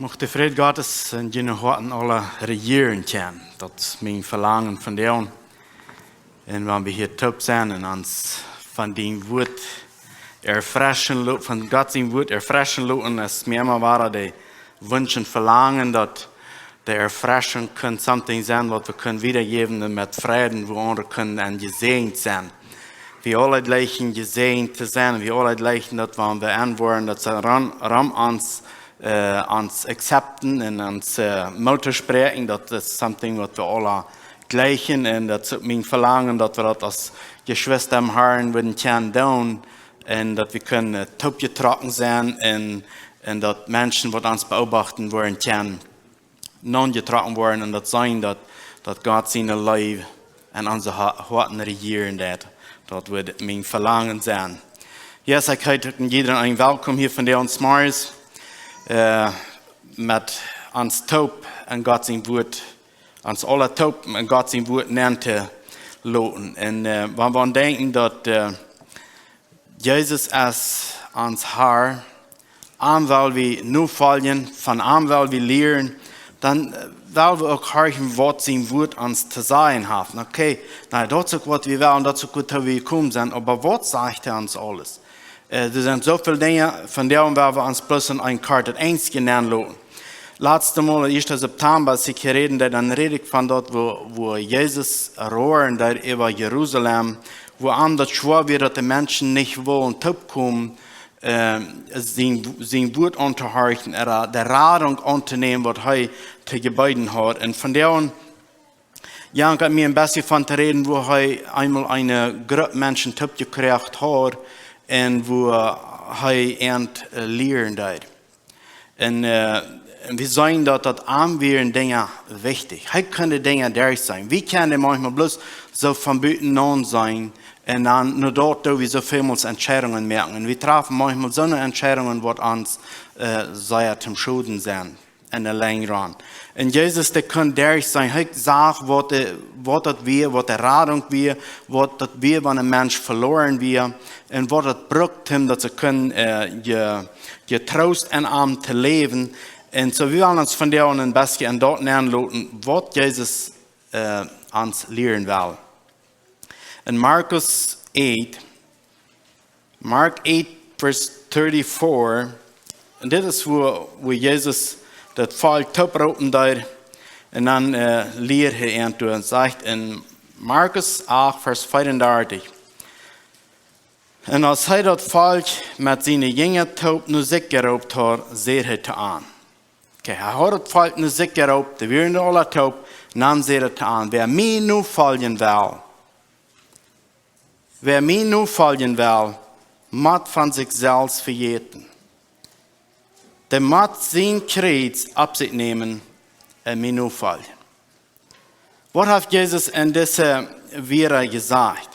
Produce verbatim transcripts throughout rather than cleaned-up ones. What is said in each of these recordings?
Mucht de Fräd Gottes en june Hoaten aula rejieren kjennen. Daut es mien Velangen vondoag. Un wan wie hia toop sent un ons von dien Wuat erfreschen lo-, von Gott sien Wuat erfreschen loten, es mie emma wada de Wunsch un Velangen, daut de Erfreschunk kunn something sennen, waut wie kunnen wiedajäwen un met Freiden, woo aundre kunnen jesäajent sennen. Wie aule jleichen jesäajent to sennen, wie aule jleichen daut, wan wie enwoaren, daut see rom, rom ons, äh, ons accepten un ons, äh, Moot toospräakjen, daut es something waut wie aule jleichen un daut es uk mien Velangen, daut wie daut aus Jeschwista em Harn wudden kjennen doonen un daut wie kunnen, äh, toop jetrocken sennen un, un daut Menschen waut ons beobachten woaren kjennen nopp jetrocken woaren un daut seenen daut, daut Gott siene Leew en onse Ho-, Hoaten rejieren deit. Daut woat mien Velangen sennen. Yes, ekj heet uk jiedren een welkom hia vondoag zemorjes, äh, met ons toop en Gott sien Wuat, ons aula toop en Gott sien Wuat nenn to loten. Un, äh, wan wie denkjen daut, äh, Jesus es ons Herr, am well wie nofoljen, von am well wie lieren, dan, äh, well wie uk horchen, waut sien Wuat ons to sajen haft. Okay, na, daut es uk waut wie wellen, daut es uk waut wie komen sent, oba waut sajcht hee ons aules? Äh, doa sent soo väl Dinja, von dee well wie ons bloos en een kortet Enjstje nenloten. Latste Mol, ieeschte September, aus ekj hia räden deed, dan räd ekj von daut, woo, woo Jesus roaren deed äwa Jerusalem, woo am daut schwoa wia, daut de Menschen nich wullen toopkomen, äh, sien, sien Wuat auntohorchen, ooda de Radunk auntonämen, waut hee to jebeeden haud. Un vondoag jankat mie een bät von to räden, woo hee eemol eene Grupp Menschen toopjekjräajen haud un woo hee an, äh, lieren deed. Un, äh, un wie seenen daut, daut am wieren Dinja wichtich. Hee kunn de Dinja derchseenen. Wie kjennen manchmol bloos soo von buten aun seenen un dan no daut, daut wie soo väl mol Entscheidungen moaken. Un wie trafen manchmol soone Entscheidungen, waut ons, äh, sea toom Schoden sent en de long run. Un Jesus, dee kunn derchseenen, hee sach, waut de, waut daut wia, waut de Radunk wia, waut daut wia, wan een Mensch veloaren wia, un waut daut brukt am, daut see kunnen, äh, je, jetroost en am to läwen. Un soo, wie wellen ons vondoag een bät en daut nenloten, waut Jesus, äh, ons lieren well. En Markus acht, Mark eight, verse thirty-four. Un dit es woo, woo Jesus daut Volkj toopropen deed. Un dan, äh, lieed hee an doa un sajcht en Markus acht, Vers vierendartich: Un aus hee daut Volkj met siene Jinja toop no sikj jeroopt haud, säd hee to an. Okay, hee haud daut Volkj no sikj jeroopt, dee wieren aula toop, un dan säd hee to an: Wäa mie nofoljen well, wäa mie nofoljen well, mott von sikj selfst vejäten. Dee mott sien Kjriez opp sikj nämen un mie nofoljen. Waut haft Jesus en dise Wieed jesajcht?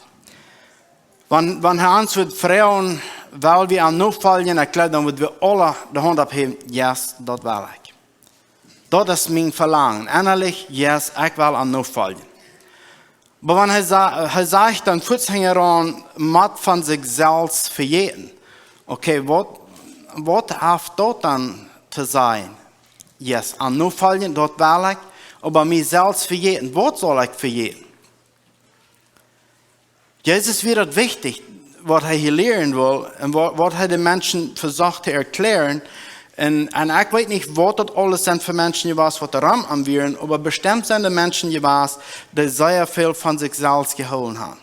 Wan, wan hee ons wudd froagen, well wie am nofoljen, ekj jleew, dan wudden wie aule de Haunt opphäwen: Yes, daut well ekj. Daut es mien Velangen. Ennalich, yes, ekj well am nofoljen. Oba wan hee sa-, hee sajcht dan fuaz hinjaraun, mott von sikj selfst vejäten. Okay, waut, waut haft daut dan to sajen? Yes, am nofoljen, daut well ekj, oba mie selfst vejäten, waut saul ekj vejäten? Jesus wia daut wichtich, waut hee hia lieren wull un waut, waut hee de Menschen vesocht to erkjläaren. Un, un ekj weet nich, waut daut aules sent fa Menschen jewast, waut doa rom am wieren, oba bestemmt sent doa Menschen jewast, dee sea väl von sikj selfst jehoolen haben.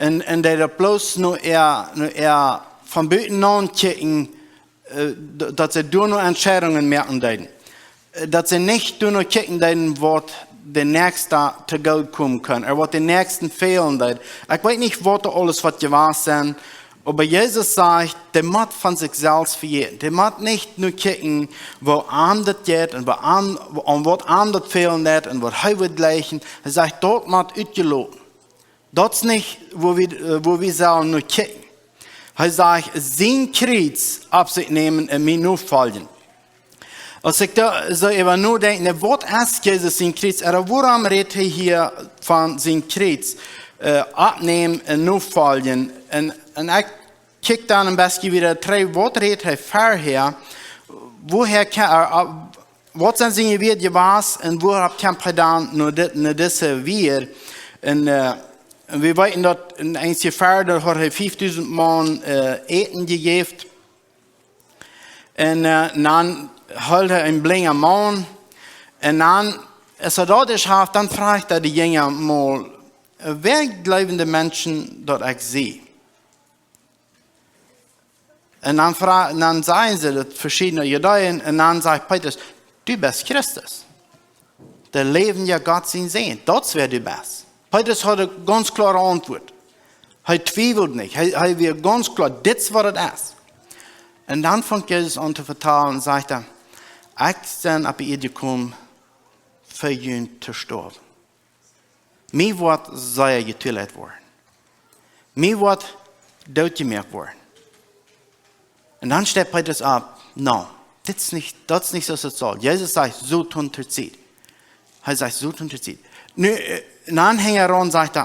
Un, un dee daut bloos no äa, no äa von buten aun kjikjen, äh, d-, daut see doa no Entscheidungen moaken deeden. Äh, daut see nich doa no kjikjen deeden, waut de Näakjste to goot komen kunn, ooda waut de Näakjsten fälen deed. Ekj weet nich, waut doa aules waut jewast sent, oba Jesus sajcht, dee mott von sikj selfst vejäten. Dee mott nich no kjikjen, woo am daut jeit un woo am, woo, aun waut am daut fälen deit un waut hee wudd jleichen. Hee sajcht, daut mott utjeloten. Daut es nich, woo wie, äh, woo wie sellen no kjikjen. Hee sajcht, sien Kjriez opp sikj nämen un mie nofoljen. Aus ekj doa soo äwa nodenkj, na, waut es Jesus sien Kjriez? Ooda wuarom rät hee hia von sien Kjriez, äh, oppnämen un nofoljen? Un, un ekj kjikj dan een bät wieda trigj, waut rät hee verhäa, Woohäa kjemt, äh, äh, waut sent siene Wieed jewast un woo haft hee dan no dit, no dise Wieed? Un, äh, un wie weeten daut en eenje Varsch haud hee fiefdusent Maun, äh, Äten jejäft. Un, äh, dan heeld hee een blinda Maun. Un dan, aus hee daut jeschauft, dan fruach hee de Jinja mol, äh, wäa jleewen de Menschen daut ekj sie? Un dan, fra- dan sajen see daut veschiedne Juden, un dan sajcht Petrus: "Du best Christus, de läwendje Gott sien Sän. Daut es wäa du best." Petrus haud eene gaunz kloare Auntwuat. Hee twieweld nich. Hee, hee wia gaunz kloa, dit es waut et es. Un dan fangt Jesus aun to vetalen un sajcht hee: "Ekj sie opp de Ieed jekomen, fa junt to stoawen. Mie woat sea jetulleit woaren. Mie woat dootjemoakt woaren." Un dan steit Petrus opp: "No, dit es nich, daut es nich soo aus et saul." Jesus sajcht: "Soo tun to Tiet." Hee sajcht: "Soo tun to Tiet." Nu, äh, dan hinjaraun sajcht hee: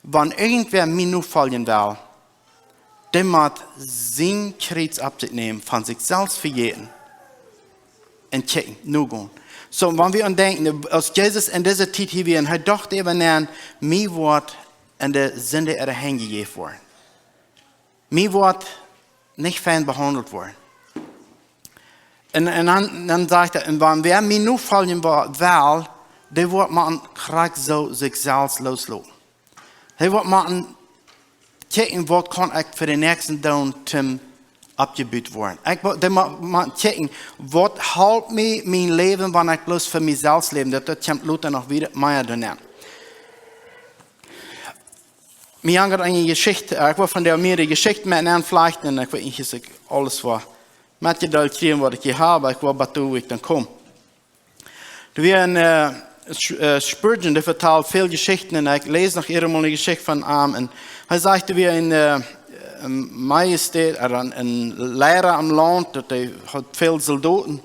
"Wan irjentwäa mie nofoljen well, dee mott sien Kjriez opp sikj nämen, von sikj selfst vejäten un kjikjen, nogonen." Soo, wan wie aun denkjen, aus Jesus en dise Tiet hia wia, un hee docht äwa: "Nä, mie woat en de Sind äare Henj jejäft woaren. Mie woat nich fein behaundelt woaren." Un, un dan, dan sajcht hee: "Un wan wäa mie nofoljen wo- well, dee woat mau krakjt soo sikj selfst loosloten. Dee woat mau kjikjen, waut kaun ekj fa dän Näakjsten doonen, toom oppjebut woaren. Ekj woat, dee mau, mau kjikjen, waut halpt mie mien Läwen, wan ekj bloos fa mie selfst läw." Daut, daut kjemt lota noch wieda, mea doahan. Mie aunjeit eene Jeschicht, äh, ekj well von de mea Jeschicht met aunflajchten, un ekj weet nich, aus ekj aules woa metjedeelt kjrieen, waut ekj hia hab, ekj well bat doa, wua ekj dan kom. Doa wia een, äh, Sch- äh, Spurgeon, dee vetalt väl Jeschichten, un ekj läs noch emol eene Jeschicht von am. Un hee sajcht, doa wia een, äh, een Majestät, äh, een, een Liera aum Launt, daut dee haud väl Soldoten.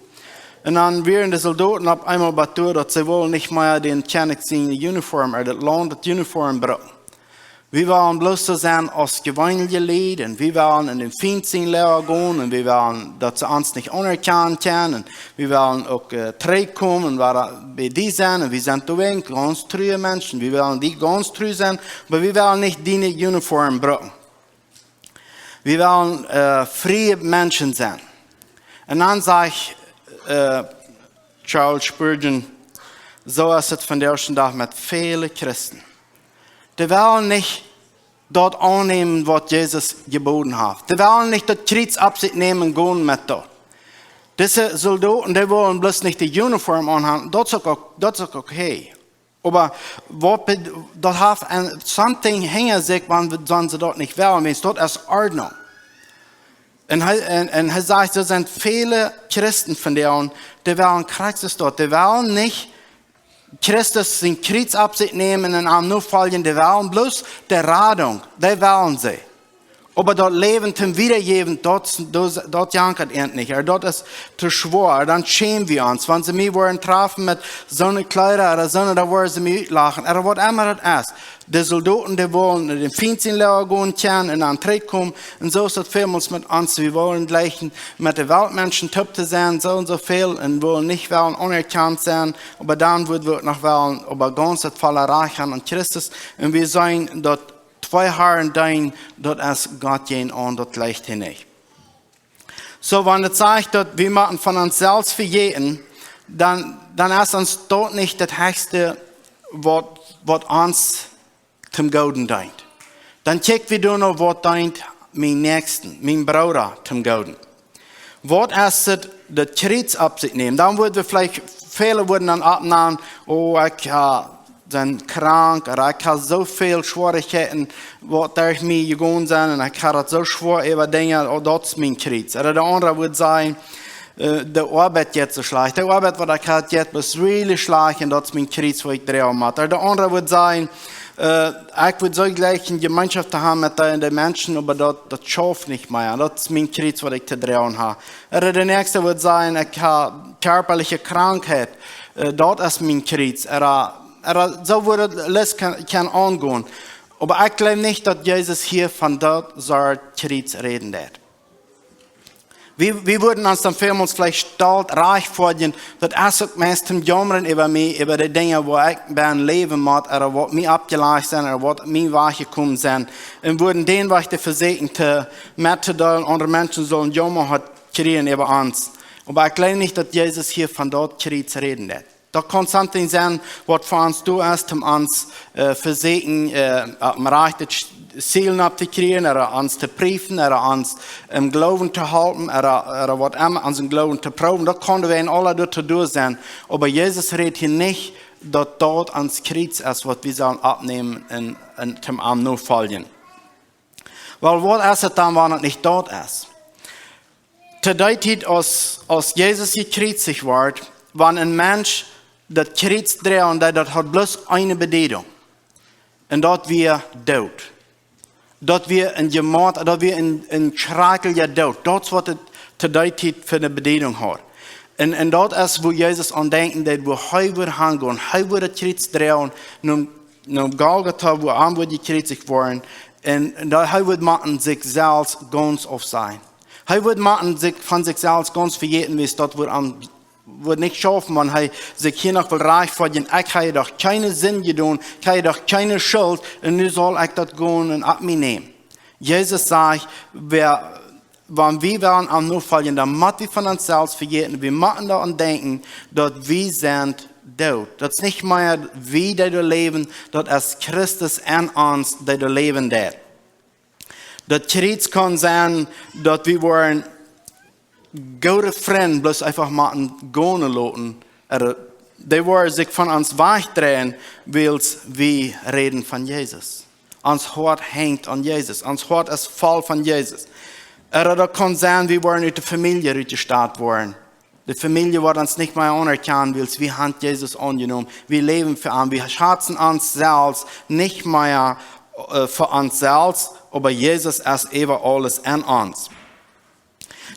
Un dan wieren de Soldoten opp eemol bat doa, daut see wullen nich mea dän Kjennich siene Uniform, äh, daut Launt daut Uniform brucken. "Wie wellen bloos soo sennen aus jeweenelje Lied, un wie wellen en dän Fient sien Loaga gonen, un wie wellen, daut see ons nich aunerkjanen kjennen, un wie wellen uk, äh, trigjkomen un wada bie die sennen, un wie sent doawäajen gaunz true Menschen. Wie wellen die gaunz tru sennen, oba wie wellen nich diene Uniform brucken. Wie wellen, äh, friee Menschen sennen." Un dan sajcht, äh, Charles Spurgeon: "Soo es et vondoag dän Dach met väle Christen. Dee wellen nich daut aunnämen, waut Jesus jebooden haft. Dee wellen nich daut Kjriez opp sikj nämen un gonen met daut. Dise Soldoten, dee wellen bloos nich de Uniform aunhaben. Daut es uk, uk, daut es uk okay. Oba waut bed- daut haft een something hinja sikj, wan, wan see daut nich wellen, wiels daut es Ordnunk." Un hee, un, un hee sajcht, doa sent väle Christen vondoag, dee wellen Christus doot. Dee wellen nich Christus sien Kjriez opp sikj nämen un am nofoljen. Dee wellen bloos de Radunk, dee wellen see. Oba daut Läwen toom wiedajäwen, daut, daut, daut jankat an nich. Oba daut es too schwoa. Dan schäm wie ons. Wan see mie woaren trafen met soone Kjleeda ooda soone, dan woaren see mie utlachen. Ooda waut emma daut es. De Soldoten, dee wullen en dän Fient sien Loaga gonen kjennen un dan trigjkomen. Un soo es daut välmols met ons. Wie wellen jlikj met de Weltmenschen toop to sennen, soo un soo väl, un wellen nich wellen aunerkjant sennen. Oba dan wudden wie uk noch wellen, oba gaunz daut volle Rajcht han aun Christus. Un wie seenen daut twee Harn deenen, daut es Gott jäajenaun, daut jlikjt hee nich. Soo, wan et sajcht, daut wie motten von ons selfst vejäten, dan, dan es ons daut nich daut hechste, waut, waut ons toom Gooden deent. Dan kjikj wie doano, waut deent mienen Näakjsten, mienen Brooda toom Gooden. Waut es et, daut Kjriez opp sikj nämen? Dan wudden wie veleicht, väle wudden dan oppnanen: "Oh, ekj, äh, sie krank, ooda ekj hab soo väl Schwierichkjeiten, waut derch mie jegonen sent, un ekj hab daut soo schwoa äwa Dinja, oh, daut es mien Kjriez." Ooda de aundra wudd sajen, äh, "De Oabeit jeit soo schlajcht. De Oabeit, waut ekj hab, jeit bloos really schlajcht, un daut es mien Kjriez, waut ekj droagen mott." Ooda de aundra wudd sajen, äh, "Ekj wudd soo jlikj ne Jemeenschoft to haben met dee, de Menschen, oba daut, daut schauft nich mea. Daut es mien Kjriez, waut ekj to droagen hab." Ooda de näakjsta wudd sajen: "Ekj hab kjarpaliche Krankheit, äh, daut es mien Kjriez." Ooda, ooda soo wudd de List kjennen, kjennen aungonen. Oba ekj jleew nich, daut Jesus hia von daut Sort Kjriez räden deed. Wie, wie wudden ons dan väl mol veleicht stolt rajchtfoadjen, daut es uk meist toom jaumren äwa mie, äwa de Dinja, woo ekj bie een Läwen mott, ooda waut mie aufjelajcht sent, ooda waut mie wajchjekomen sent. Un wudden dän Wajch to vesieekjen to, mettodeelen, aundre Menschen sullen Jauma haft kjrieen äwa ons. Oba ekj jleew nich, daut Jesus hia von daut Kjriez räden deit. Daut kaun something sennen, waut fa ons doa es, om ons äh, vesieekjen, äh, opp een rajchtet Ziel opptokjrieen, ooda ons to priefen, ooda ons em Gloowen to halpen, ooda, ooda waut emma, onsen Gloowen to proowen. Daut kaun wie en aule doa to doonen sennen. Oba Jesus rät hia nich, daut daut ons Kjriez es, waut wie sellen oppnämen un, un toom am nofoljen. Well, waut es et dan, wan et nich daut es? To dee Tiet, aus, aus Jesus jekjriezicht wort, wan een Mensch daut Kjriez droag, daut, daut haud bloos eene Bediedunk. Un daut wia doot. Daut wia een Jemoat, daut wia een, een schrakjlicha Doot. Daut es waut et to dee Tiet fa eene Bediedunk haud. Un, un daut es, woo Jesus aun denkjen deed, woo hee wudd hangonen. Hee wudd daut Kjriez droagen, no, no Golgata, woo hee wudd jekjriezicht woaren. Un, un daut hee wudd motten sikj selfst gaunz aufsajen. Hee wudd motten sikj, von sikj selfst gaunz vejäten, wiels daut wudd am wudd nich schaufen, wan hee sikj hia noch well rajchtfoadjen: Ekj hab doch kjeene Sind jedonen, ekj hab doch kjeene Schult, un nu saul ekj daut gonen un opp mie nämen. Jesus sajcht, wäa, wan wie wellen am nofoljen, dan mott wie von ons selfst vejäten, wie motten doaraun denkjen, daut wie sent doot. Daut es nich mea wie, dee doa läwen, daut es Christus en ons, dee doa läwen deit. Daut Kjriez kaun sennen, daut wie woaren goode Frind bloos eefach motten gonen loten. Ooda dee woaren sikj von ons wajchdreien, wiels wie räden von Jesus. Ons Hoat henjt aun Jesus. Ons Hoat es voll von Jesus. Ooda daut kaun sennen, wie woaren ut de Famielje rutjestat woaren. De Famielje woat ons nich mea aunerkjanen, wiels wie haben Jesus aunjenomen. Wie läwen fa am. Wie schazen ons selfst nich mea äh, fa ons selfst, oba Jesus es äwa aules en ons.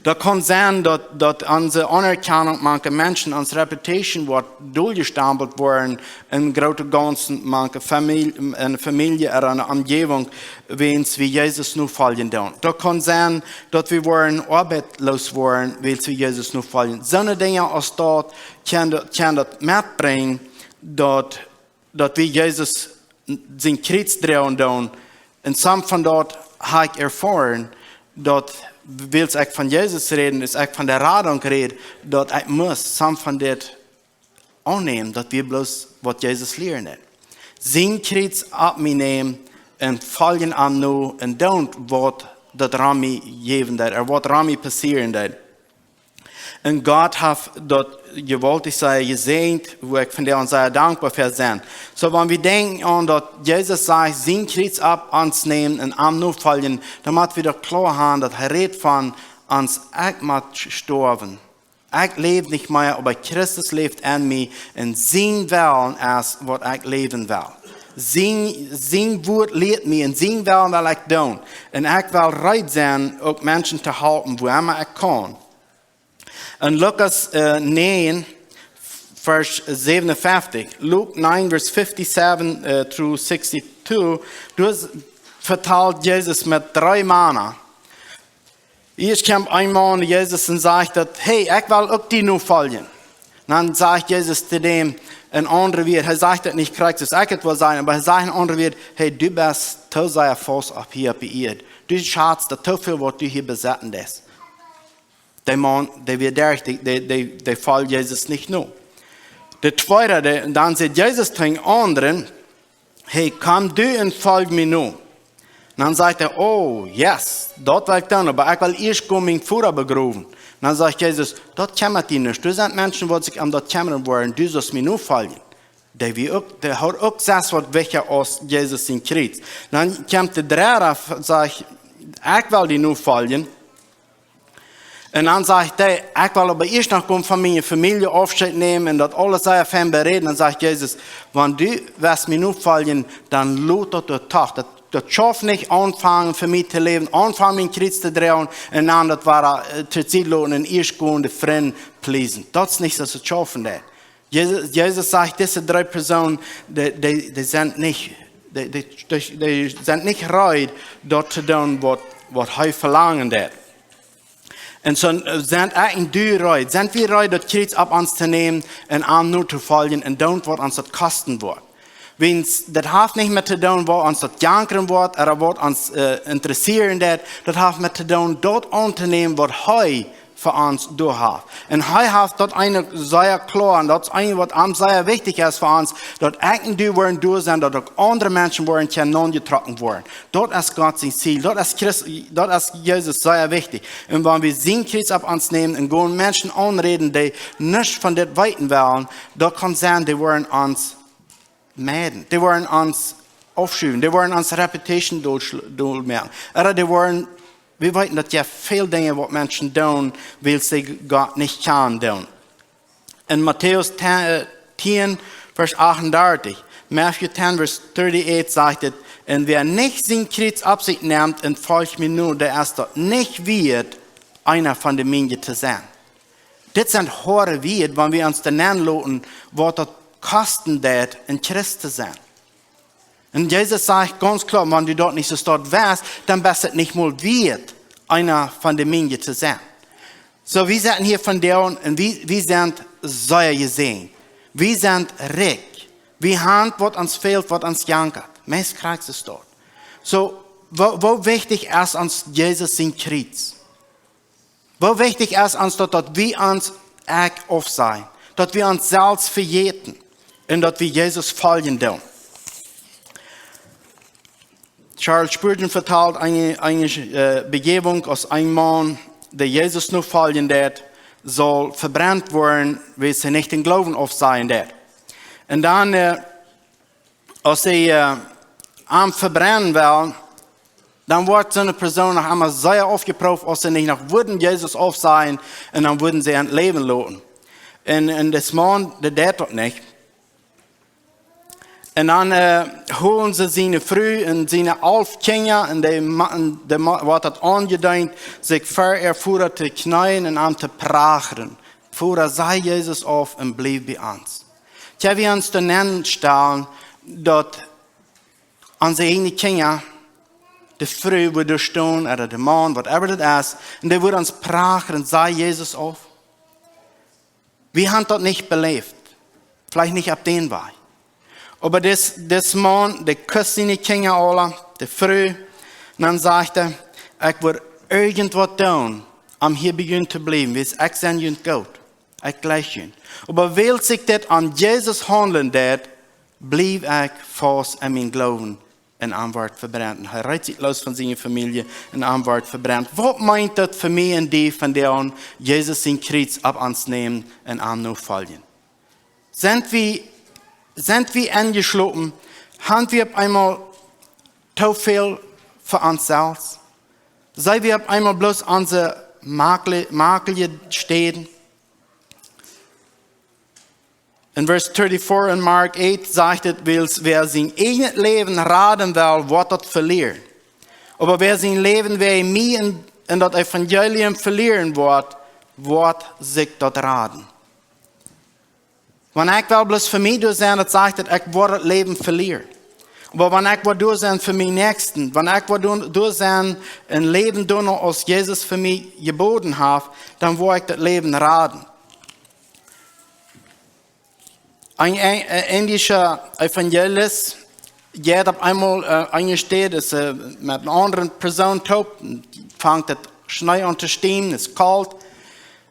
Daut kaun sennen, daut, daut onse Aunerkjanunk mank Menschen, onse reputation woat doljestemplent woaren, em grooten Gaunzen mank Famielje, enne Famielje ooda enne Omjäajent, wiels wie Jesus nofoljen doonen. Daut kaun sennen, daut wie woaren oabeitsloos woaren, wiels wie Jesus nofoljen. Soone Dinja aus daut kaun, kaun daut metbrinjen, daut, daut wie Jesus sien Kjriez droagen doonen. Un some von daut hab ekj erfoaren, daut, wiels ekj von Jesus räd, wiels ekj von de Radunk räd, daut ekj must some von dit aunnämen, daut wia bloos waut Jesus lieed. Sien Kjriez opp mie nämen un foljen am no un doonen waut daut rom mie jäwen deed, ooda waut rom mie passieren deed. Un Gott haft daut jewaultich sea jesäajent, woo ekj vondoag sea dankboa fa sie. Soo, wan wie denkjen aun daut Jesus sajcht, sien Kjriez opp ons nämen un am nofoljen, dan mott wie daut kloa haben, daut hee rät von ons: Ekj mott stoawen. Ekj läw nich mea, oba Christus läft en mie, un sien Wellen es waut ekj läwen well. Sien, sien Wuat lieet mie, un sien Wellen well ekj doonen. Un ekj well reed sennen, uk Menschen to halpen, wua emma ekj kaun. En Lukas äh, näajen, Varsch säwenunfeftich, Luke nine, verse fifty-seven äh, through sixty-two, doa vetalt Jesus met dree Mana. Ieescht kjemt een Maun no Jesus un sajcht daut: Hey, ekj well uk die nofoljen. Dan sajcht Jesus to däm een aundret Wuat. Hee sajcht daut nich krakjt soo aus ekj et well sajen, oba hee sajcht een aundret Wuat: Hey, du best too sea faust opp hia opp de Ieed. Du schazt daut too väl, waut du hia besetzen deist. De Maun, dee wia derch, dee, dee, dee, dee foll Jesus nich no. De tweede, dee, dan säd Jesus to dän aundren: Hey, komm du un folj mie no. Dan sajcht hee: Oh, yes, daut well ekj doonen, oba ekj well ieescht gonen mienen Voda begrowen. Dan sajcht Jesus: Daut kjemmat die nich. Doa sent Menschen, waut sikj om daut kjemren woaren, du saust mie nofoljen. Dee wia uk, dee haud uk sest waut wichtja aus Jesus sien Kjriez. Dan kjemt de dredde, sajcht: Ekj well die nofoljen. Un dan sajcht hee: Ekj well oba ieescht noch gonen von miene Famielje Aufscheet nämen un daut aules sea fein beräden. Dan sajcht Jesus: Wan du west mie nofoljen, dan lot daut doa doch. Daut, daut schauft nich aunfangen fa mie to läwen, aunfangen mien Kjriez to droagen un dan daut wada äh, to Sied loten un ieescht gonen de Frind pleasen. Daut es nich soo aus et schaufen deit. Jesus, Jesus sajcht, dise dree Persoonen, dee, dee, dee sent nich, dee, dee, dee, dee sent nich reed, daut to doonen, waut, waut hee velangen deit. Un soo, äh, sent ekj un du reed? Sent wie reed, daut Kjriez opp ons to nämen un am notofoljen un doonen, waut ons daut kosten woat? Wiels daut haft nich met to doonen, waut ons daut jankren woat ooda waut ons, äh, interessieren deit. Daut haft met to doonen, daut auntonämen, waut hee fa ons doa haft. Un hee haft daut eene sea kloa, un daut es eene, waut am sea wichtich es fa ons, daut ekj un du woaren doa sennen, daut uk aundre Menschen woaren kjennen aunjetrocken woaren. Daut es Gott sien Ziel. Daut es Christ, daut es Jesus sea wichtich. Un wan wie sien Kjriez opp ons nämen un gonen Menschen aunräden, dee nuscht von dit weeten wellen, daut kaun sennen, dee woaren ons meiden. Dee woaren ons aufschuwen. Dee woaren ons reputation dol, dolmoaken. Ooda dee woaren, wie weeten, daut jeft väl Dinja, waut Menschen doonen, wiels see Gott nich kjanen doonen. En Matäus tieen, äh, tieen, Varsch achtundartich, Matthew ten, Varsch thirty-eight sajcht et: "Un wäa nich sien Kjriez opp sikj nemt un folcht mie no, dee es daut nich wieet, eena von de Miene to sennen." Dit sent hoade Wieed, wan wie ons doa nenloten, waut daut kosten deit, een Christ to sennen. Un Jesus sajcht gaunz kloa: "Wan du daut nich soo stoakj west, dan best du nich mol wieet, eena von de Miene to sennen." Soo, wie setten hia vondoag un wie, wie sent sea jesäajent. Wie sent rikj. Wie haben, waut ons fält, waut ons jankat. Meist krakjt soo es daut. Soo, woo, woo wichtich es ons Jesus sien Kjriez? Woo wichtich es ons daut, daut wie ons Ekj aufsajen, daut wie ons selfst vejäten un daut wie Jesus foljen doonen? Charles Spurgeon vetalt eene, eene, äh, Bejäwenheit, aus een Maun, dee Jesus nofoljen deed, sull vebrennt woaren, wiels hee nich dän Gloowen aufsajen deed. Un dan, äh, aus see, äh, am vebrennen wullen, dan woat soone Persoon noch emol sea aufjeprooft, aus see nich noch wudden Jesus aufsajen, un dan wudden see am läwen loten. Un, un dis Maun, dee deed daut nich. Un dan, äh, hoolen see siene Fru un siene alf Kjinja, un dee Ma-, un dee Ma-, woat daut aunjedeent, sikj ver äa Voda to kjneeen un am to prachren: "Voda, saj Jesus auf un bliew bie ons." Kjenn wie ons doa nenstalen, daut onse eejne Kjinja, de Fru wudd doa stonen, ooda de Maun, whatever daut es, un dee wudd ons prachren: "Saj Jesus auf"? Wie haben daut nich beläft. Veleicht nich opp dän Wajch. Oba dis, dis Maun, dee kust siene Kjinja aula, de Fru, un dan sajcht hee: "Ekj wudd irjentwaut doonen, om hia bie junt to bliewen, wiels ekj sie junt goot. Ekj jleich junt. Oba wiels ekj dit aun Jesus haundlen deed, bliew ekj faust aun mienen Gloowen." Un am woat vebrennt. Un hee reet sikj loos von siene Famielje un am woat vebrennt. Waut meent daut fa mie un die, wan wie Jesus sien Kjriez opp ons nämen un am nofoljen? Sent wie, sent wie enjeschlopen? Haben wie opp eemol too väl fa ons selfst? Sent wie opp eemol bloos onse Makel-, Makelje stehen? En Varsch thirty-four en Mark eight sajcht et: "Wiels wäa sien eejnet Läwen raden well, woat daut velieren. Oba wäa sien Läwen wäajen mie un, un daut Evangelium velieren woat, woat sikj daut raden." Wan ekj well bloos fa mie doa sennen, daut sajcht daut ekj woa daut Läwen velieren. Oba wan ekj woa doa sennen fa mienen Näakjsten, wan ekj woa doa, doa sennen un läwen doonen, aus Jesus fa mie jeboden haft, dan woa ekj daut Läwen raden. Een, een, äh, indischa Evangelist jeit opp eemol, äh, eene Städ, es, äh, met eene aundre Persoon toop, fangt et Schnee aun to stiemen, es kolt,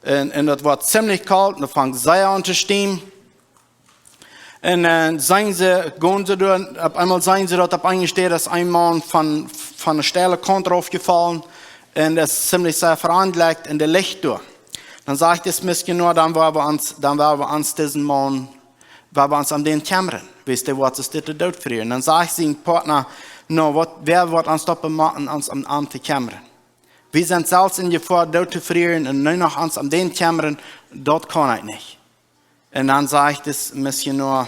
un, un daut woat ziemlich kolt, un dan fangt et sea aun to stiemen. Un, äh, seenen see, gonen see doa, opp eemol seenen see daut opp eene Städ es een Maun von, von eene steile Kaunt raufjefollen un es ziemlich sea veonjlekjt un dee licht doa. Dan sajcht dis Missionoa: "Dan woa wie ons, dan woa wie ons disen Maun, woa wie ons om dän kjemmren. Wiels dee woat sikj dit doot frieren." Dan sajcht sien Partner: "No, waut, wäa woat ons daut bemotten, ons om, om to kjemmren? Wie sent selfst en Jefoa doot to frieren un nu noch ons om dän kjemmren, daut kaun ekj nich." Un dan sajcht dis Missionoa: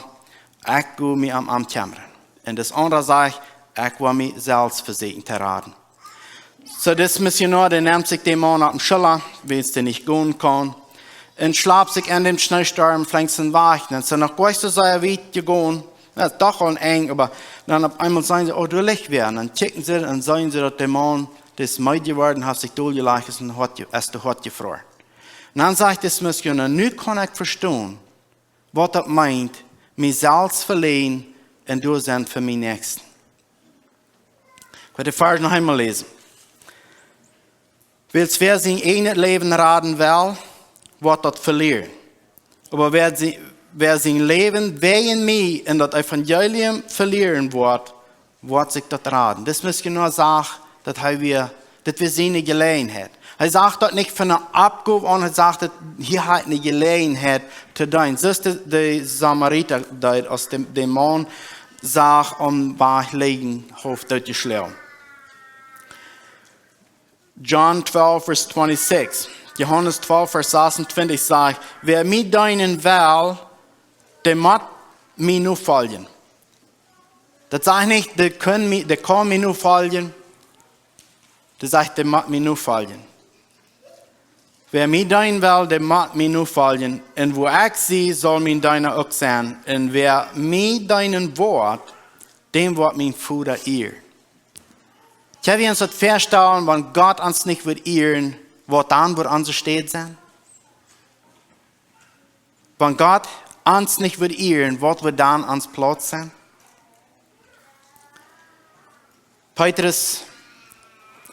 "Ekj go mie om, om kjemmren." Un dis aundra sajcht: "Ekj woa mie selfst vesieekjen to raden." Soo, dis Missionoa, dee nemt sikj dän Maun opp de Schulla, wiels dee nich gonen kaun, un schlapt sikj en dän Schneestorm flanks en Wajch. Un see noch goanich soo sea wiet jegonen, daut es doch aul een Enj, oba dan opp eemol seenen see: "Oh, doa licht wäa." Un dan kjikjen see un seenen see, daut de Maun Dis meed jeworden, haft sikj doljelajcht, es een Hoat je-, es de Hoat jefroaren. Un dan sajcht dis Missionar: "Nu kaun ekj vestonen, waut daut meent, mie selfst veläajnen un doa sennen fa mienen Näakjsten." Ekj woa de Varsch noch eemol läsen. "Wiels wäa sien eejnet Läwen raden well, woat daut velieren. Oba wäa sie-, wäa sien Läwen wäajen mie un daut Evangelium velieren woat, woat sikj daut raden." Dis Missionar sajcht, daut hee wia, daut wia siene Jeläajenheit. Hee sach daut nich von eene Oppgow aun, hee sach daut, hia haud ekj eene Jeläajenheit to deenen. Soo aus de, de Samarita deed, aus de, de Maun sach aum Wajch lijen, haulf doot jeschlonen. John twelve, verse twenty-six. Johanes twalf, Varsch sasuntwintich sajcht: "Wäa mie deenen well, dee mott mie nofoljen." Daut sajcht nich, dee kaun mie, dee kaun mie nofoljen. Daut sajcht, dee mott mie nofoljen. "Wäa mie deenen well, dee mott mie nofoljen. Un wua ekj sie, saul mien Deena uk sennen. Un wäa mie deenen woat, däm woat mien Voda ieren." Kjenn wie ons daut väastalen, wan Gott ons nich wudd ieren, waut dan wudd onse Städ sennen? Wan Gott ons nich wudd ieren, waut wudd dan ons Plauz sennen? Petrus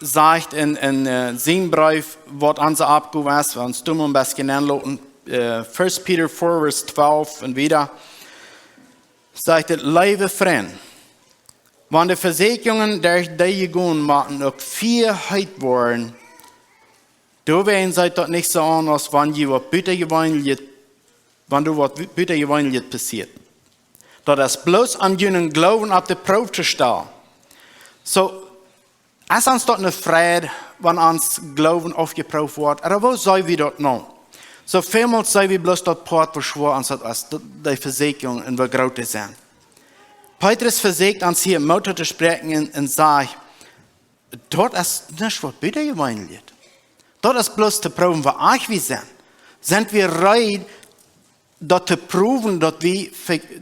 sajcht en, en, äh, sienen Breef, waut onse Oppgow es, wan wie ons doa mol een bät nenloten, äh, First Peter four, Varsch twalf un wieda, sajcht et: "Leewe Frind, wan de Vesieekjungen derch dee jegonen motten uk fia heet woaren, doawäajen sitt daut nich soo aun, aus wan jie waut butajeweeneljet, wan doa waut bu-, butajeweeneljet passieet. Daut es bloos om junen Gloowen opp de Proow to stalen." Soo, es ons daut eene Freid, wan ons Gloowen aufjeprooft woat? Ooda woo see wie daut nu? Soo välmols see wie bloos daut Poat, woo schwoa ons daut es, daut, dee Vesieekjungen un woo groot dee sent. Petrus vesieekjt ons hia Moot to spräakjen un, un sajcht, daut es nuscht waut butajeweeneljet. Daut es bloos to proowen, woo eajch wie sent. Sent wie reed, daut to proowen, daut wie,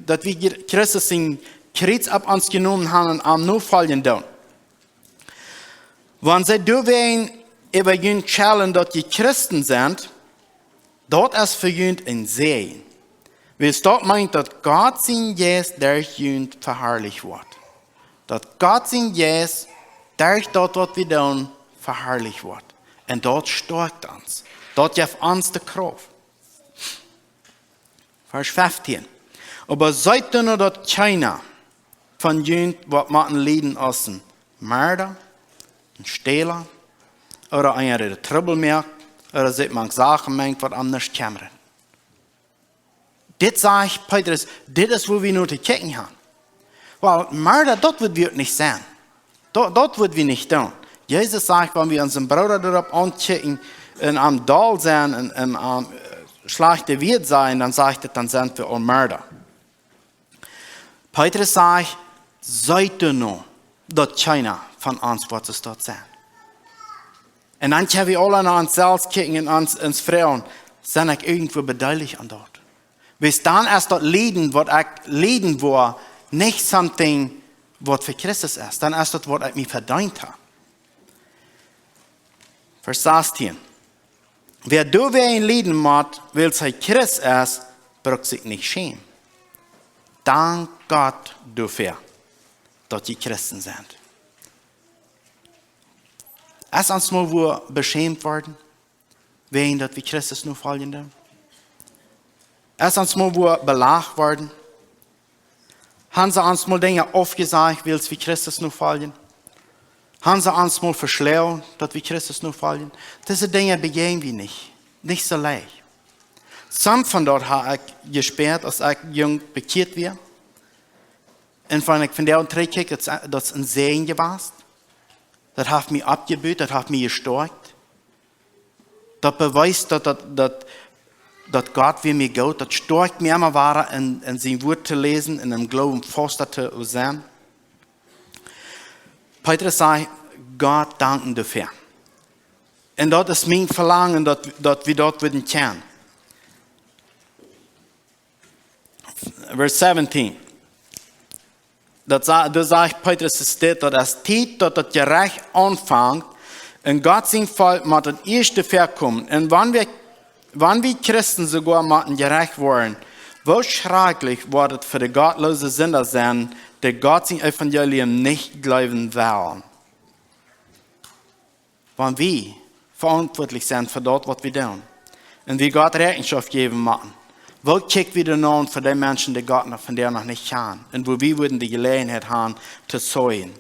daut wie Christus sien Kjriez opp ons jenomen haben un am nofoljen doonen? Wan see doawäajen äwa junt schellen, daut jie Christen sent, daut es fa junt een Säajen. Wiels daut meent, daut Gott sien Jeist derch junt veharlicht woat. Daut Gott sien Jeist derch daut, waut wie doonen, veharlicht woat. Un daut stoakjt ons. Daut jeft ons de Krauft. Varsch feftieen. Oba seet doano, daut kjeena von junt woat motten lieden aus een Merda, een Stäla, ooda eena, dee Trubbel moakt, ooda sikj mank Sachen menjt, waut am nuscht kjemmren. Dit sajcht Petrus, dit es, wua wie no to kjikjen haben. Well, Merda, daut wudd wie uk nich sennen. Daut, daut wudd wie nich doonen. Jesus sajcht, wan wie onsen Brooda doaropp aunkjikjen un am doll sennen un, un am, äh, schlajchte Wieed sajen, dan sajcht et, dan sent wie aul Merda. Petrus sajcht, seet doano, daut kjeena von ons woat soo stoakj sennen. Un dan kjenn wie aule no ons selfst kjikjen un ons, ons froagen, sie ekj irjentwua bedeelicht aun daut? Wiels dan es daut Lieden, waut ekj lieden woa, nich something, waut fa Christus es. Dan es daut, waut ekj mie vedeent hab. Varsch sastieen. Wäa doawäajen lieden mott, wiels hee Christ es, brukt sikj nich schämen. Dank Gott doafäa, daut jie Christen sent. Es ons mol wua beschämt worden, wäajen daut wie Christus nofoljen doonen? Es ons mol wua belacht worden? Han see ons mol Dinja aufjesajcht, wiels wie Christus nofoljen? Han see ons mol veschloagen, daut wie Christus nofoljen? Dise Dinja bejäajen wie nich. Nich soo leicht. Some von daut hab ekj jespäat, aus ekj jung bekjieet wia. Un wan ekj vondoag trigjkjikj, daut, daut es een Säajen jewast. Daut haft mie oppjebut, daut haft mie jestoakjt. Daut bewiest, daut, daut, daut, daut Gott wia mie goot. Daut stoakjt mie emma wada en, en sien Wort to läsen un em Gloowen fausta to sennen. Petrus sajcht, Gott danken doafäa. Un daut es mien Velangen, daut, daut wie daut wudden kjennen. Varsch seventeen. Daut sa-, doa sajcht Petrus es dit, daut es Tiet, daut daut Jerecht aunfangt, Un Gott sien Volkj mott daut ieeschte väakomen. Un wan wie, wan wie Christen soogoa motten jerecht woaren, woo schrakjlich woat et fa de gottloose Sinda sennen, dee Gott sien Evangelium nich jleewen wellen. Wan wie veauntwuatlich sent fa daut, waut wie doonen, un wie Gott Rechenschoft jäwen motten, woo kjikj wie dan aun fa dee Menschen, dee Gott noch von dee noch nich kjanen, un woo wie wudden de Jeläajenheit haben to zeugen?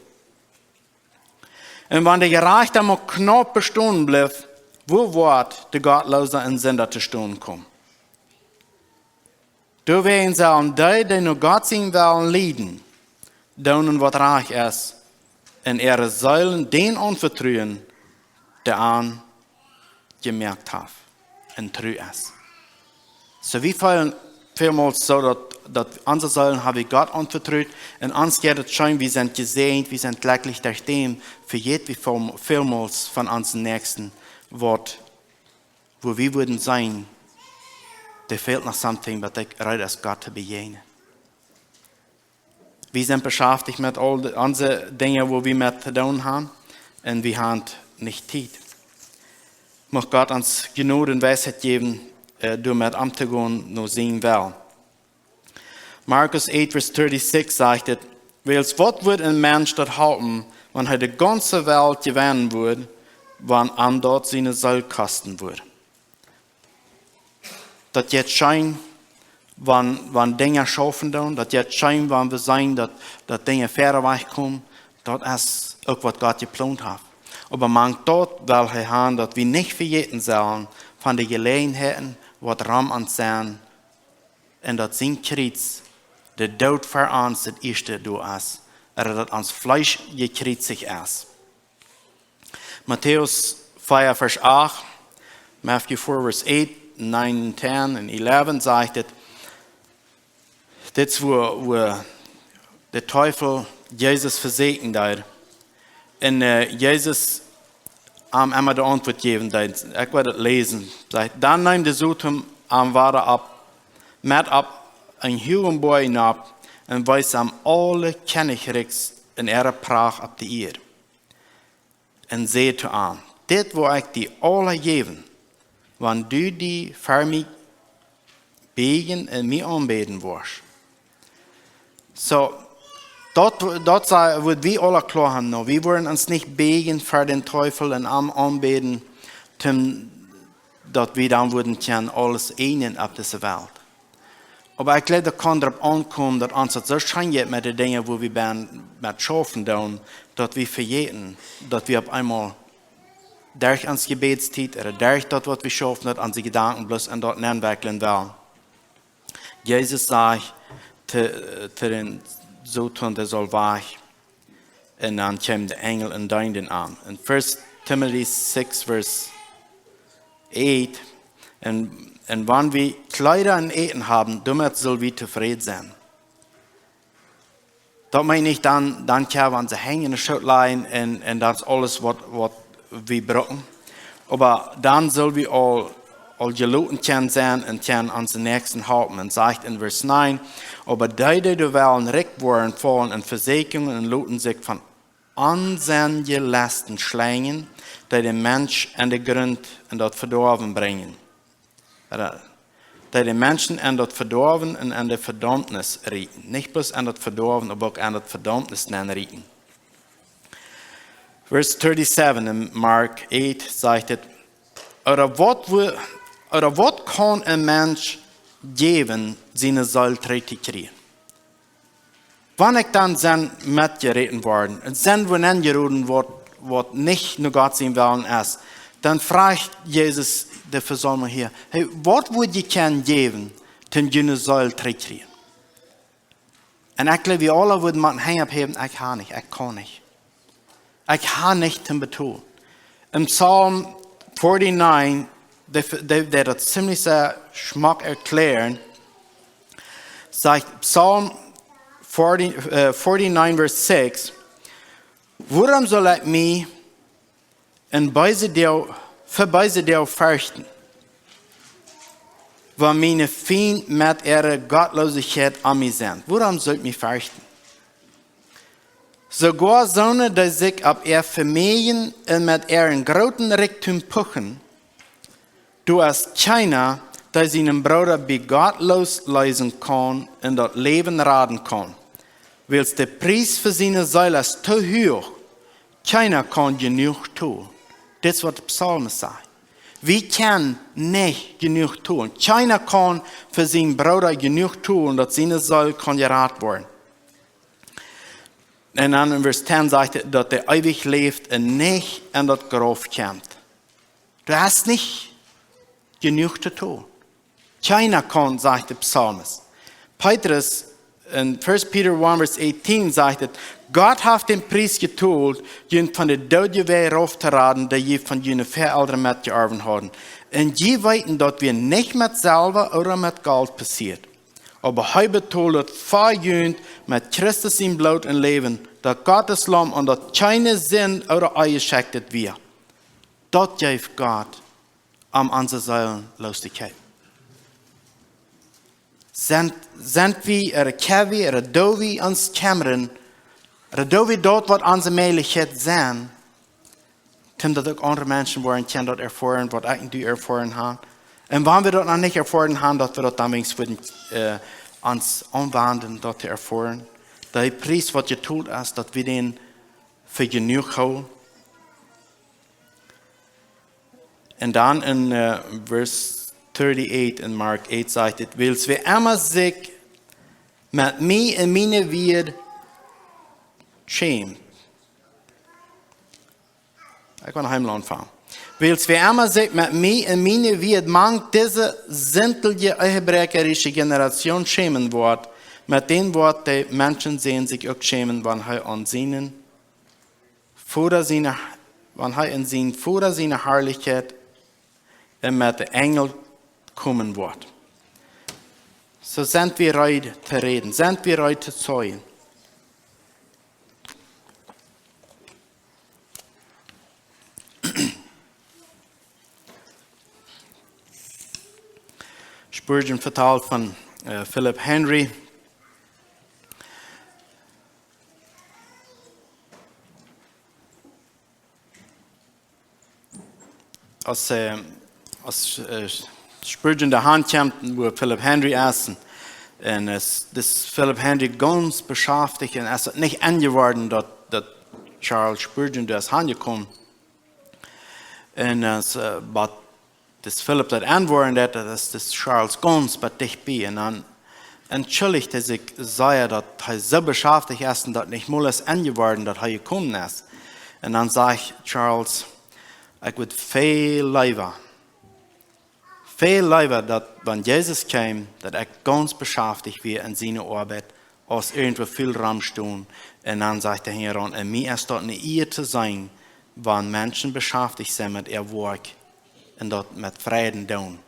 Un wan de Jerajchta mau knaup bestonen blift, woo woat de Gottloose un Sinda to stonen komen? Doawäajen sellen dee, dee no Gott sien Wellen lieden, doonen waut rajcht es, un äare Seelen dän aunvetruen, dee an jemoakt haft un tru es. Soo, wie feelen välmols soo, daut, daut onse Seelen hab wie Gott aunvetrut, un ons jeit et scheen, wie sent jesäajent, wie sent jlekjlich, derch däm vejäten wie väl, välmols von onsen Näakjsten, waut, woo wie wudden sennen, dee fält noch something, waut ekj reed es Gott to bejäajnen. Wie sent beschaftich met aul de, onse Dinja, woo wie met to doonen haben, un wie haben nich Tiet. Mucht Gott ons Jnod un Weisheit jäwen, äh, doamet omtogonen, no sien Wellen. Markus acht, Varsch dreiunddressic sajcht et: Wiels waut wudd een Mensch daut halpen, wan hee de gaunze Welt jewennen wudd, wan am daut siene Seel kosten wudd? Daut jeit scheen, wan, wan Dinja schaufen doonen, daut jeit scheen, wan wie seenen, daut, daut Dinja wieda wajch komen, daut es uk, waut Gott jeplont haft. Oba mank daut well hee haben, daut wie nich vejäten sellen von de Jeläajenheiten, waut rom ons sent, un daut sien Kjriez, de Doot fa ons, daut ieeschte doa es, ooda daut ons Fleesch jekjriezicht es. Matäus vea, Varsch acht, Matthew four, verse eight, nine, ten un eleven sajcht et, dit es, woo, woo de Teufel Jesus vesieekjen deed. Un, äh, Jesus am emma de Auntwuat jäwen deed. Ekj woa daut läsen. Sajcht: Dan neem de Soton am wada opp, met opp een huagen Boajch nopp, un wees am aule Kjennichrikjs un äare Pracht opp de Ieed. Un säd to am: Dit woa ekj die aula jäwen, wan du die ver mie bieejen un mie aunbäden woascht. Soo, daut, daut saj, wudd wie aula kloa haben, no, wie wudden ons nich bieejen ver dän Teufel un am aunbäden, toom, daut wie dan wudden kjennen aules eejnen opp dise Welt. Oba ekj jleew, daut kaun doaropp aunkomen, daut ons daut soo scheen jeit met de Dinja, woo wie bie, met schaufen doonen, daut wie vejäten, daut wie opp eemol derch ons Jebädstiet, ooda derch daut, waut wie schaufen, daut onse Jedanken bloos en daut nenwekjlen wellen. Jesus sajcht to, to dän Soton, dee saul wajch. Un dan kjeem de Enjel un deend am aun. En First Timothy six, verse eight. Un, un wan wie Kjleeda un Äten haben, doamet sell wie tofräd sennen. Daut meent nich dan, dan kjenn wie onse Henj enne Schoot lajen un, un daut es aules, waut, waut wie brucken. Oba dan sell wie aul, aul jeloten kjennen sennen un kjennen onse Näakjsten halpen. Un sajcht en Varsch nine: Oba dee, dee doa wellen rikj woaren, faulen en Vesieekjungen un loten sikj von onsenje Lesten schlenjen, dee dän Mensch en de Grunt un daut Vedoawen brinjen. Ooda dee dän Mensch en daut Vedoawen un en de Vedaumnis rieten. Nich bloos en daut Vedoawen, oba uk en daut Vedaumnis nenrieten. Verse thirty-seven en Mark eight sajcht et: Ooda waut, woo-, ooda waut kaun een Mensch jäwen, siene Seel trigj to kjrieen? Wan ekj dan sie metjeräten worden un sie wua nenjeroden, waut, waut nich no Gott sien Wellen es, dan fruach Jesus de Vesaumlunk hia: Hey, waut wudd jie kjennen jäwen, toom june Seel trigj kjrieen? Un ekj jleew, wie aula wudden met de Henj opphäwen: Ekj hab nich, ekj kaun nich. Ekj hab nich toom betolen. En Psalm forty-nine, dee, dee, dee daut ziemlich sea schmock erkjläaren, sajcht Psalm forty, äh, forty-nine, Varsch six: Wuarom saul ekj mie en beese Doag, fa beese Doag ferchten, wan miene Fiend met äare Gottloosichkjeit om mie sent? Wuarom saul ekj mie ferchten? Soogoa soone, dee sikj opp äa Vemäajen un met äaren grooten Rikjdom puchen, doa es kjeena, dee sienen Brooda bie Gott loosleesen kaun un daut Läwen raden kaun. Wiels de Pries fa siene Seel es too huach, kjeena kaun jenuach tolen. Dit es waut de Psalmist sajcht. Wie kjennen nich jenuach tolen. Kjeena kaun fa sienen Brooda jenuach tolen, daut siene Seel kaun jerat woaren. Un dan en Varsch tieen sajcht et, daut dee eewich läft un nich en daut Grauf kjemt. Du hast nich jenuach to tolen. Kjeena kaun, sajcht de Psalmist. Petrus en First Peter one verse eighteen sajcht et: "Gott haft dän Pries jetolt, junt von de Doodje wada rauf to raden, dee jie von june Väaelren metjeorwen hauden. Un jie weeten, daut wia nich met Selwa ooda met Golt passieet. Oba hee betold et fa junt met Christus sien Bloot un Läwen, daut Gott sien Laum, un daut kjeene Sind ooda onjeschekjtet wia." Daut jeef Gott, om onse Seelen loos to kjeepen. Sent, sent wie, ooda kjenn wie, ooda doo wie ons kjemmren, ooda doo wie daut, waut onse Mäajlichkjeit sent, om daut uk aundre Menschen woaren kjennen daut erfoaren, waut ekj un du erfoaren haben. Un wan wie daut noch nich erfoaren haben, daut wie daut dan weens wudden, äh, ons aunwenjen, daut to erfoaren. De Pries, waut jetolt es, daut wie dän fa jenuach hoolen. Un dan en, äh, Varsch thirty-eight en Mark eight sajcht et: "Wiels wäa emma sikj met mie un miene Wieed schämt." Ekj kaun noch eemol aunfangen. "Wiels wäa emma sikj met mie un miene Wieed mank dise sintelje, ehebräakjarische Generation schämen woat, met dän woat de Menschensän sikj uk schämen, wan hee aun sienen Voda siene, wan hee en sienen Voda siene Harlichkjeit un met de Enjel komen woat." Soo, sent wie reed to räden? Sent wie reed to zeijen? Spurgeon vetalt von, äh, Philip Henry. Aus, äh, aus, äh, Spurgeon doahan kjemt, wua Philip Henry es, un, un es, dis Philip Henry gaunz beschaftich un es et nich enjeworden, daut, daut Charles Spurgeon doa es hanjekomen. Un, äh, es, äh, waut dis Philip daut enworden deed, daut es dis Charles gaunz bie dicht bie. Un dan entschuldicht hee sikj sea, daut hee soo beschaftich es un daut nich mol es enjeworden, daut hee jekomen es. Un dan sajcht Charles: "Ekj wudd väl leewa, väl leewa, daut, wan Jesus kjeem, daut ekj gaunz beschaftich wia en siene Oabeit, aus irjentwua väl romstonen." Un dan sajcht hee hinjaraun: "Un mie es daut ne Ea to seenen, wan Menschen beschaftich sent met äa Woakj un daut met Freiden doonen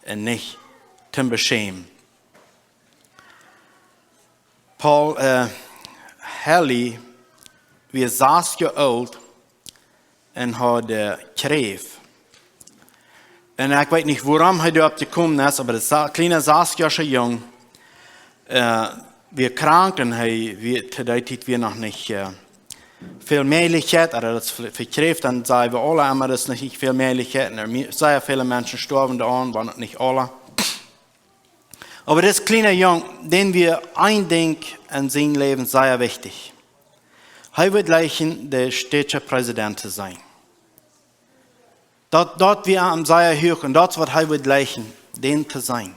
un nich toom beschämen." Paul, äh, Halley wia sas Joa oolt un haud, äh, Kjräft. Un ekj weet nich, wuarom hee doaropp jekomen es, oba de sa-, kjliene sas Joa Jung, äh, wia krank un hee wia, to dee Tiet wia noch nich, äh, väl Mäajlichkjeit, ooda daut es ve-, fa Kjräft, dan saj wie aule emma, daut es noch nich väl Mäajlichkjeit. Un mie-, sea väle Menschen stoawen doaraun, wan uk nich aule. Oba dis kjliena Jung, däm wia een Dinkj en sien Läwen sea wichtich. Hee wull jleichen, de Stautspräsident to sennen. Daut, daut wia am sea huach un daut es waut hee wull jleichen, dän to sennen.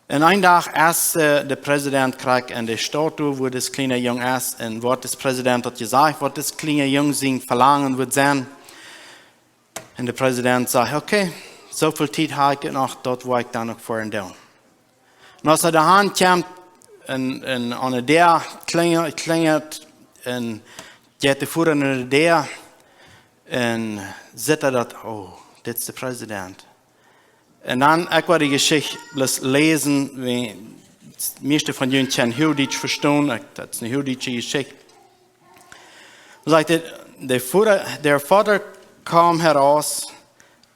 Un een Dach es, äh, de Präsident krakjt en de Staut, wua dis kjliena Jung es, un woat dis Präsident daut jesajcht, waut dis kjliena Jung sien Velangen wudd sennen. Un de Präsident sajcht: "Okay, soo väl Tiet hab ekj noch, daut woa ekj dan uk fa am doonen." Un aus hee doahan kjemt un, un aun de Däa kjlinjelt, kjlinjelt un jeit de Voda no de Däa un sitt hee daut: "Oh, dit es de Präsident." Un dan, ekj woa de Jeschicht bloos läsen, wiels mieeschte von junt kjennen Huagdietsch vestonen, ekj, daut es ne huagdietsche Jeschicht. Sajcht et: "Der Vater, der Vater kam heraus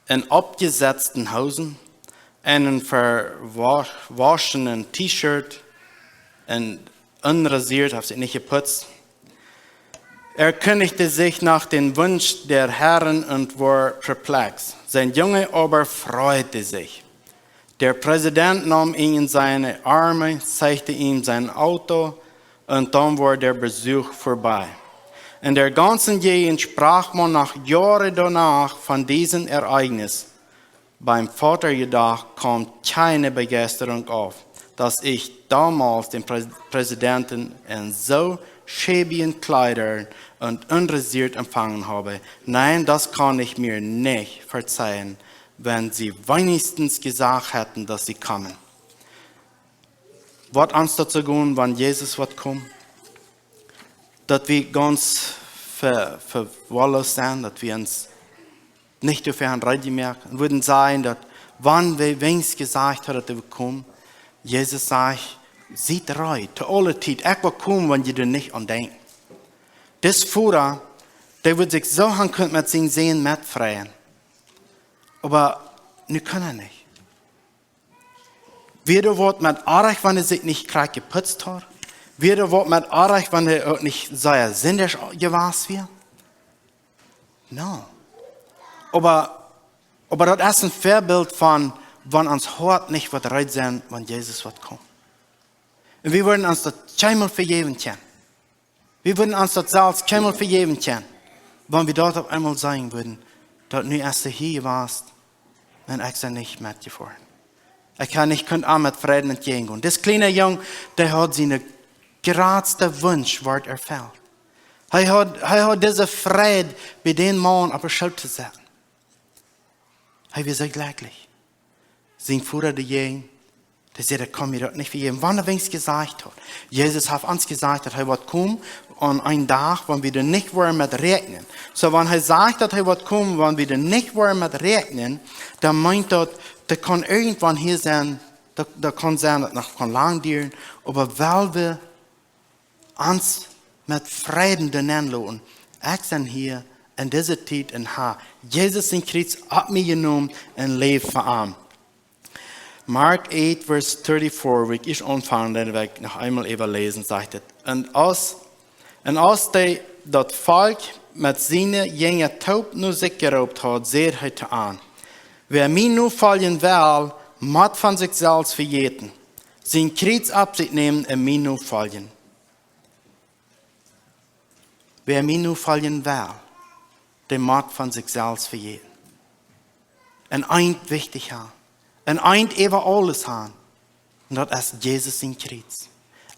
in abgesetzten Hosen, einem verwaschenen T-Shirt und unrasiert, hat sich nicht geputzt, erkundigte sich nach dem Wunsch der Herren und war perplex. Sein Junge aber freute sich. Der Präsident nahm ihn in seine Arme, zeigte ihm sein Auto und dann war der Besuch vorbei. In der ganzen Gegend sprach man nach Jahren danach von diesem Ereignis. Beim Vater jedoch kam keine Begeisterung auf, dass ich damals den Prä- Präsidenten in so schäbigen Kleidern und unrasiert empfangen habe. Nein, das kann ich mir nicht verzeihen, wenn sie wenigstens gesagt hätten, dass sie kommen. Waut ons daut soo gonen, wan Jesus woat komen? Daut wie gaunz ver, verwahrlost sent, daut wie ons nich doafäa han reed jemoakt. Un wudden sajen, daut wan wie weens jesajcht hauden, daut wie komen, Jesus sajcht: "Siet reed, to aule Tiet, ekj woa komen, wan jie doa nich aun denkjen." Dis Voda, dee wudd sikj soo han kunt met sien Sän metfreien. Oba nu kaun hee nich. Wada woat met Orrajcht, wan hee sikj nich krakjt jeputzt haud. Wada woat met Orrajcht, wan hee uk nich sea sindisch jewast wia. No. Oba, oba daut es een Väabilt von, wan ons Hoat nich woat reed sennen, wan Jesus woat komen. Un wie wudden ons daut kjeenmol vejäwen kjennen. Wie wudden ons daut selfst kjeenmol vejäwen kjennen, wan wie daut opp eemol sajen wudden, daut nu es hee hia jewast un ekj sie nich metjefoaren. Ekj ha nich kunt am met Fräd entjäajen gonen. Dis kjliena Jung, dee haud sien jratsta Wunsch wort erfelt. Hee haud, hee haud dise Fräd, bie dän Maun opp de Schoot to setten. Hee wia soo jlekjlich. Sien Voda doajäajen, dee säd: "Ekj kaun mie daut nich vejäwen." Wan hee weens jesajcht haud. Jesus haft ons jesajcht, daut hee woat komen aun eenen Dach, wan wie doa nich woaren met räakjnen. Soo, wan hee sajcht, daut hee woat komen, wan wie doa nich woaren met räakjnen, dan meent daut, daut kaun irjentwan hia sennen, daut, daut kaun sennen, daut noch kaun lang dieren, oba wiels wie ons met Fräd doa nenloten. Ekj sie hia en dise Tiet un ha Jesus sien Kjriez opp mie jenomen un läw fa am. Mark eight, verse thirty-four, woa ekj ieescht aunfangen, dan woa ekj noch eemol äwaläsen, sajcht et: "Und aus, und aus dee daut Volkj met siene Jinja toop no sikj jeroopt haud, säd hee to an: Wäa mie nofoljen well, mott von sikj selfst vejäten, sien Kjriez opp sikj nämen un mie nofoljen." Wäa mie nofoljen well, dee mott von sikj selfst vejäten. Un eent wichtich han. Un eent äwa aules han. Un daut es Jesus sien Kjriez.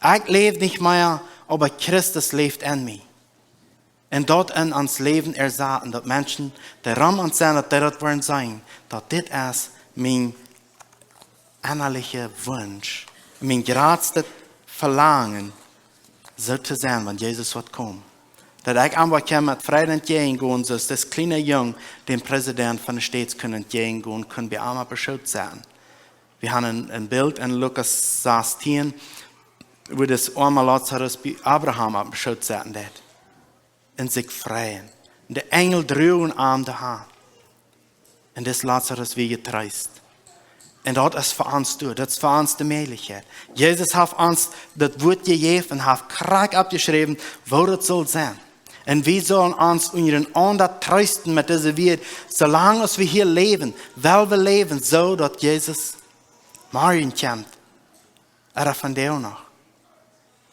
Ekj läw nich mea, oba Christus läft en mie. Un daut en ons Läwen ersaten, daut Menschen, dee rom ons sent, daut dee daut woaren seenen, daut dit es mien ennaliche Wunsch, mien jratstet Velangen, soo to sennen, wan Jesus woat komen. Daut ekj am woa kjennen met Fräd entjäajen gonen, soo aus dis kjliena Jung dän Präsident von de States kunn entjäajen gonen, kunn bie am opp de Schoot setten. Wie han een, een Bilt en Lukas sastieen, woo dis oama Lazarus bie Abraham opp de Schoot setten deed. Un sikj freien. Un de Enjel druagen am doahan. Un dis Lazarus wia jetreest. Un daut es fa ons doa, daut es fa ons de Mäajlichkjeit. Jesus haft ons daut Wuat jejäft un haft krakjt oppjeschräwen, woo daut saul sennen. Un wie sellen ons unjarenaunda treesten met dise Wieed, soo lang aus wie hia läwen, wiels wie läwen, soo daut Jesus morjen kjemt. Ooda vondoag noch.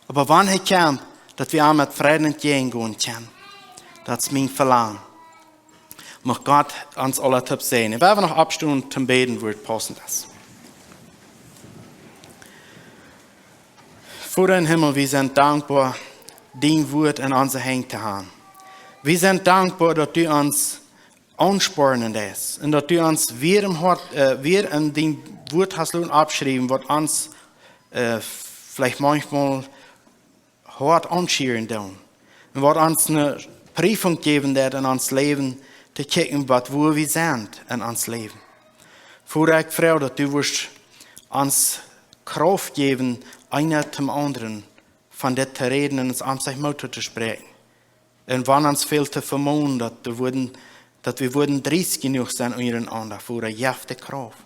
Oba wan hee kjemt, daut wie am met Fräd entjäajen gonen kjennen. Daut es mien Velangen. Mucht Gott ons aula toop säajnen. Wie woaren noch oppstonen toom Bäden, wua et paussent es. Voda em Himmel, wie sent dankboa, dien Wuat en onse Henj to han. Wie sent dankboa, daut du ons aunspornen deist. Un daut du ons wada em Hoat, äh, wada en dien Wuat hast loten oppschriewen, waut ons, äh, veleicht maunchmol hoat aunschieren doonen. Un waut ons eene Priefunk jäwen deit en ons Läwen, to kjikjen, waut, wua wie sent en ons Läwen. Voda, ekj froag, daut du wurscht ons Krauft jäwen, eena däm aundren von dit to räden un ons aunstaunt Moot to spräakjen. Un wan ons fält to vemonen, daut wie wudden, daut wie wudden driest jenuach sennen unjarenaunda, Voda, jeff de Krauft.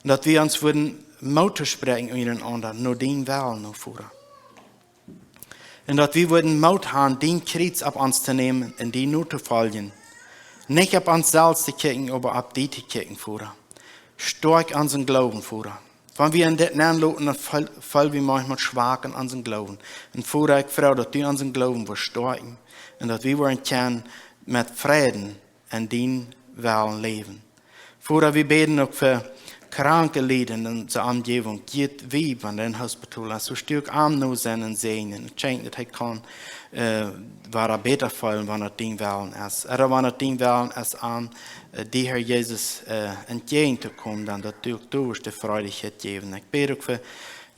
Un daut wie ons wudden Moot to spräakjen unjarenaunda, no dienen Wellen, no, Voda. Un daut wie wudden Moot han, dien Kjriez opp ons to nämen un die nu to foljen. Nich opp ons selfst to kjikjen, oba opp die to kjikjen, Voda. Stoakj onsen Gloowen, Voda. Wan wie en dit nenloten, dan feel, feel wie maunchmol schwak en onsen Gloowen. Un Voda, ekj froag, daut du onsen Gloowen woascht stoakjen un daut wie woaren kjennen met Fräd en dien Wellen läwen. Voda, wie bäden uk fa kranke Lied en onse Omjäwunk, jiedet Weib, wan dee em Hospital es, soo stoakj am nu sennen un säajnen. Kjenkj daut hee kaun, äh, wada bäta feelen, wan et dien Wellen es. Ooda wan et dien Wellen es, am, äh, die Herr Jesus, äh, entjäajen to komen, dan daut du uk doa woascht de Freid jäwen. Ekj bäd uk fa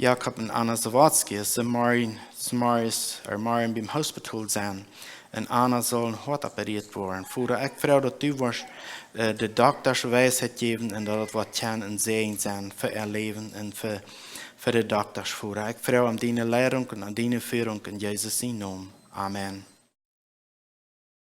Jakob un Anna Sawatzki, aus see morjen, morjes, ooda morjen biem Hospital sent. Un Anna saul em Hoat operieet woaren. Voda, ekj froag, daut du woascht, äh, de Doktasch Weisheit jäwen un daut et woat kjennen een Säajen sennen fa äa Läwen un fa, fa de Doktasch, Voda. Ekj froag om diene Leidunk un om diene Fierunk en Jesus sienen Nomen. Amen.